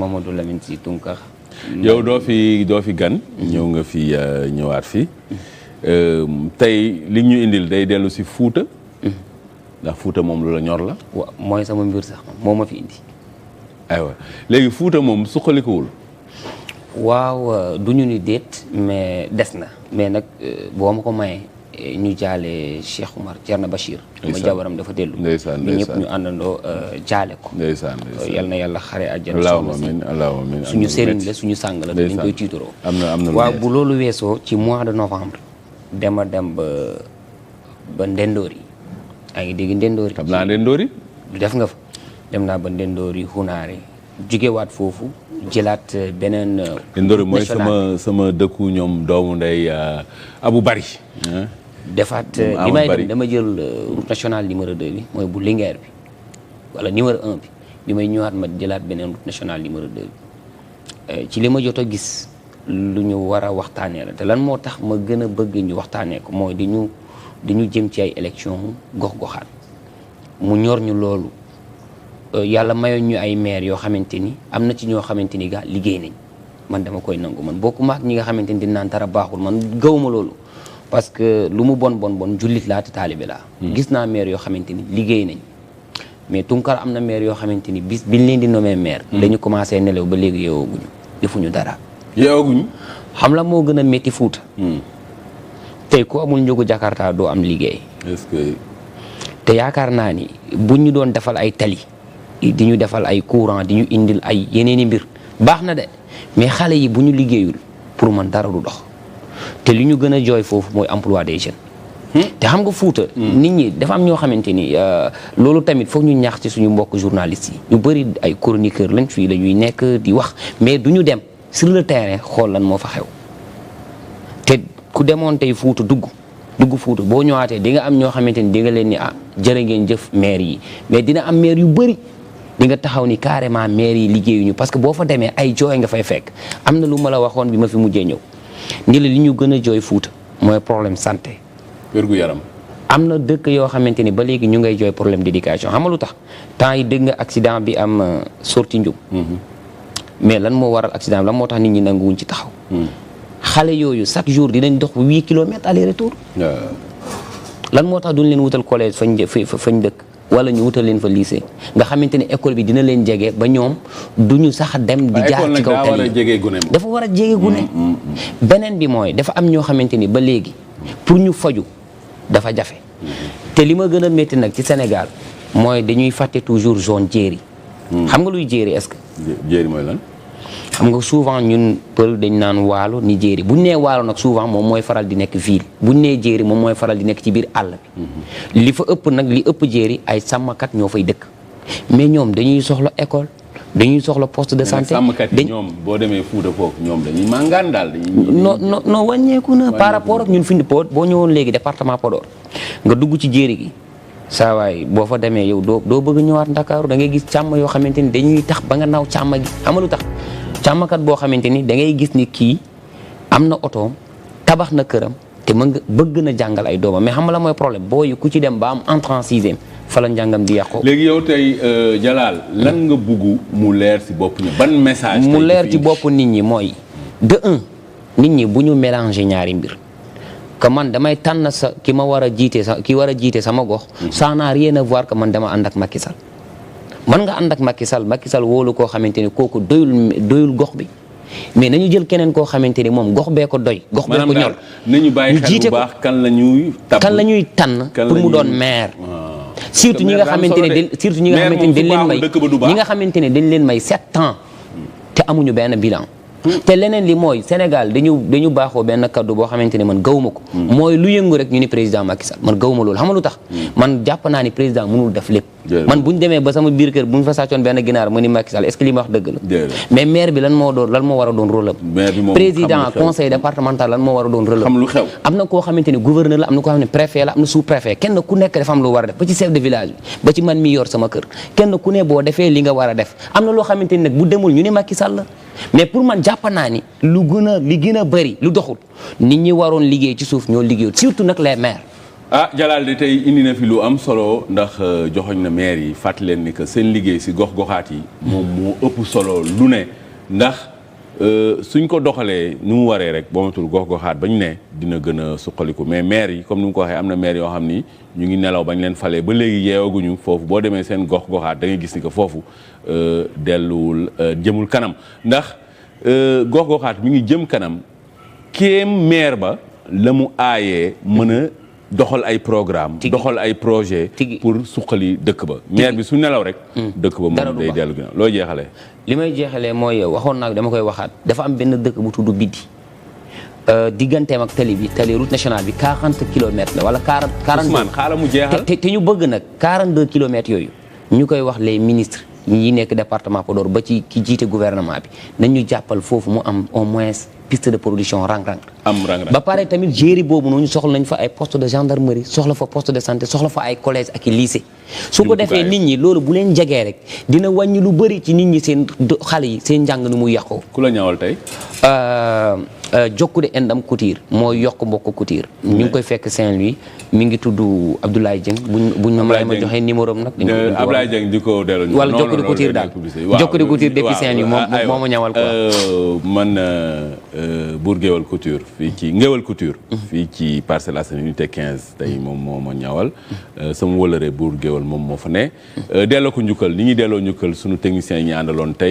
Mamadou Lamine Sy Tounkara. yow doo fi gan. ñëw nga fi ñëwaat fi tey li ñu indil day dellu si Fuuta. ndax Fuuta moom lu la ñor la. waaw mooy sama mbir sax moo ma fi indi. aywa léegi Fuuta moom suqalikuwul. waaw du ñu ni déet mais des na mais nag boo ma ko mayee ñu jaale Cheikh Oumar Thierno Bachir. ma jabaram dafa dellu. ndeysaan ñu ñëpp ñu àndandoo jaale ko. ndeysaan yal na yàlla xare àjjana. allahumma amiin allahumma amiin suñu sëriñ la suñu sàng la dañ koy tiituroo. am na waaw bu loolu weesoo ci mois de novembre. dem ba Ndendoori. yaa ngi dégg Ndendoori. xam naa Ndendoori. def nga fa dem naa ba Ndendoori Xunaare jugewaat foofu. jëlaat beneen. Ndendoori mooy sama dëkku ñoom doomu ndey Abu Bari. defaat li may dem dama jël route nationale numéro 2 bi mooy bu Linguère bi wala numéro 1 bi bi may ñëwaat ma jëlaat beneen route nationale numéro 2 bi ci li ma jot a gis lu ñu war a waxtaanee la te lan moo tax ma gën a bëgg ñu waxtaanee ko mooy di ñu jëm ci ay élection gox-goxaan mu ñor ñu loolu yàlla mayoon ñu ay maire yoo xamante ni am na ci ñoo xamante ni gaa liggéey nañ man dama koy nangu man bokkuma ak ñi nga xamante ni di naan dara baaxul man gawuma loolu parce que lu mu bon jullit laa te taalibe laa gis naa maire yoo xamante ni liggéey nañ mais Tounkara am na maire yoo xamante ni bis biñ leen di nommé maire dañu commencé nelaw ba léegi yeewooguñu defuñu dara yeewooguñu xam la moo gën a métti Fuuta tey ku amul njëgu Jakarta doo am liggéey est-ce que te yaakaar naa ni buñ ñu doon defal ay tali di ñu defal ay courant di ñu indil ay yeneeni mbir baax na de mais xale yi bu ñu liggéeyul pour man dara du dox te li ñu gën a jooy foofu mooy emploi des jeunes te xam nga Fuuta nit ñi dafa am ñoo xamante ni loolu tamit foog ñu ñaax ci suñu mbokk journalistes yi ñu bëri ay chroniqueur lañ fii la ñuy nekk di wax mais du ñu dem sur le terrain xool lan moo fa xew te ku demoon tey Fuuta dugg Fuuta boo ñëwaatee di nga am ñoo xamante ni di nga leen ni jërë ngeen jëf maire yi mais dina am maire yu bëri di nga taxaw ni carrément maire yi liggéeyuñu parce que boo fa demee ay jooy nga fay fekk am na lu ma la waxoon bi ma fi mujjee ñëw ni la li ñu gën a jooy Fuuta mooy problème santé. wérgu yaram. am na dëkk yoo xamante ni ba léegi ñu ngay jooy problème d'éducation xam nga lu tax temps yi dégg nga accident bi am sorti Ndioum. mais lan moo waral accident bi lan moo tax nit ñi nanguwuñ ci taxaw. xale yooyu chaque jour dinañ dox 8 kilomètres aller retour. lan moo tax duñ leen wutal collège fañ dëkk. wala ñu wutal leen fa lycée nga xamante ne école bi dina leen jege ba ñoom duñu sax dem di jaar ci kaw tali dafa war a jege gune beneen bi mooy dafa am ñoo xamante ni ba léegi pour ñu faju dafa jafe te li ma gën a métti nag ci Sénégal mooy dañuy fàtte toujours zone jéeri xam nga luy jéeri est-ce que jéeri mooy lan xam nga souvent ñun pël dañ naan waalo ni jéeri buñ nee waalo nag souvent moom mooy faral di nekk ville buñ nee jéeri moom mooy faral di nekk ci biir àll bi li fa ëpp nag li ëpp jéeri ay sàmmkat ñoo fay dëkk mais ñoom dañuy soxla école dañuy soxla poste de santé sàmmkat yi ñoom boo demee Fuuta foofu ñoom dañuy màngaan daal non wàññeeku na par rapport ak ñun fi Pod boo ñëwoon léegi département Podor nga dugg ci jéeri gi saa waay boo fa demee yow doo bëgg ñëwaat Ndakaaru da ngay gis càmm yoo xamante ni dañuy tax ba nga naaw càmm gi amalu tax càmmkat boo xamante ni da ngay gis ni kii am na otoom tabax na këram te mën nga bëgg na jàngal ay doomam mais xam nga la mooy problème booy ku ci dem ba am entrée en sixième fa la njàngam di yàqu. léegi yow tey Jalal lan nga bugg mu leer ci bopp ñi ban message. mu leer ci bopp nit ñi mooy de un nit ñi bu ñu mélanger ñaari mbir que man damay tànn ki ma war a jiite sama gox. ça n'a rien à voir que man dama ànd ak Macky Sall man nga ànd ak Macky Sall wóolu koo xamante ni kooku doyul gox bi mais nañu jël keneen koo xamante ni moom gox bee ko doy. gox bee ko ñor nañu bàyyi xel bu baax kan la ñuy tànn pour mu doon maire. surtout ñi nga xamante ne dañ leen may 7 ans te amuñu benn bilan. te leneen li mooy Sénégal dañu baaxoo benn kaddu boo xamante ne man gawuma ko. mooy lu yëngu rek ñu ni président Macky Sall man gawuma loolu xam nga lu tax. man jàpp naa ni président mënul def lépp. man bu ñu demee ba sama biir kër bu ñu fa sàccoon benn ginaar ma ni Macky Sall est-ce que li ma wax dëgg la. mais maire bi lan moo war a doon rôle am. président conseil départemental lan moo war a doon rôle am. xam lu xew am na koo xamante ni gouverneur la am na koo xam ne préfet la am na sous préfet kenn ku nekk dafa am lu war a def ba ci chef de village bi ba ci man mi yor sama kër kenn ku ne boo defee li nga war a def am na loo xamante ni nag bu demul ñu ni Macky Sall la mais pour man jàpp naa ni li gën a bëri lu doxul nit ñi waroon liggéey ci suuf ñoo liggéeyul surtout nag les maires Jalaal de tey indi na fi lu am solo ndax joxoñ na maire yi fàttali leen ni que seen liggéey si gox-goxaat yi. moom moo ëpp solo lu ne ndax suñ ko doxalee ni mu waree rek boo matul gox-goxaat bañ ne dina gën a suqaliku mais maire yi comme ni mu ko waxee am na maire yoo xam ni ñu ngi nelaw bañ leen falee ba léegi yeewaguñu foofu boo demee seen gox-goxaat da ngay gis ni que foofu delluwul jëmul kanam ndax gox-goxaat mi ngi jëm kanam kéem maire ba la mu aayee mën a doxal ay programme doxal ay projet pour suqali dëkk ba maire bi su nelaw rek dëkk ba moom day dellu ginnaaw loo jeexalee li may jeexalee mooy waxoon naa dama koy waxaat dafa am benn dëkk bu tudd Biddi digganteem ak tali route nationale bi 40 kilomètres la wala 40 Ousmane xaaral mu jeexal te ñu bëgg nag 42 kilomètres yooyu ñu koy wax les ministres yi nekk département Podor ba ci ki jiite gouvernement bi nañu jàppal foofu mu am au moins piste de production rang-rang ba pare tamit géri boobu noonu soxla nañ fa ay poste de gendarmerie soxla fa poste de santé soxla fa ay collège ak i lycée su ko defee nit ñi loolu bu leen jegee rek dina wàññi lu bëri ci nit ñi seen xale yi seen njàng nu muy yàqoo ku la ñawal tey Jokkude Endam Couture mooy yokk mbokk Couture ñu ngi koy fekk Saint-Louis mi ngi tudd Abdoulaye Dieng buñ ma joxee numéro am nag Abdoulaye Dieng di ko delloo wala Jokkude Couture daal Jokkude Couture depuis Saint-Louis moo ma ñawal quoi man Bour Guéweul Couture fii ci Ngéweul Couture fii ci Parcelles Assainies unité 15 tey moom moo ma ñawal sama wëlëre Bour Guéweul moom moo fa ne delloo ko njukkal li ñuy delloo njukkal sunu techniciens yi ñu àndaloon tey